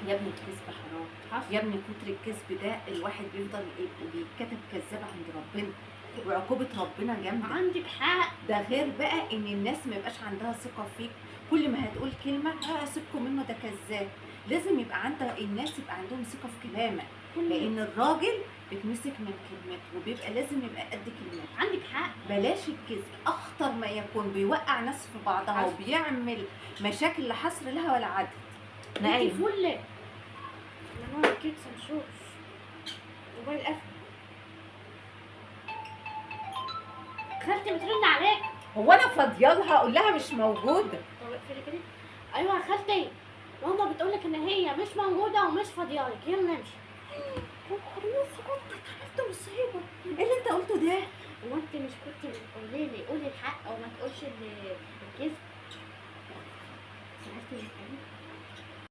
يا ابني الكذب حرام. حصل. يا ابني كتر الكذب ده الواحد بيفضل بيتكتب كذاب عند ربنا، وعقوبة ربنا جامدة. عندك حق. ده غير بقى ان الناس ما يبقاش عندها ثقة فيك، كل ما هتقول كلمة سيبكم منه ده كذاب. لازم يبقى عند الناس يبقى عندهم ثقة في كلامك، لان الراجل بيتمسك من كلمته وبيبقى لازم يبقى قد كلمته. عندك حق. بلاش الكذب، اخطر ما يكون، بيوقع ناس في بعضها حصل. وبيعمل مشاكل لا حصر لها ولا عدد. انتي نعيم. فل. انا كيكس نشوف موبايل قفل. خالتي بترن عليك. هو انا فاضية لها؟ اقول لها مش موجودة. طب اقفلي كده. ايوه يا خالتي، ماما بتقولك ان هي مش موجودة ومش فاضية لك، يلا نمشي. خلاص انت عملت مصيبة. ايه اللي انت قلته ده؟ هو انت مش كنت بتقولي لي قولي الحق وما تقولش الكذب؟ سالتي من قبل؟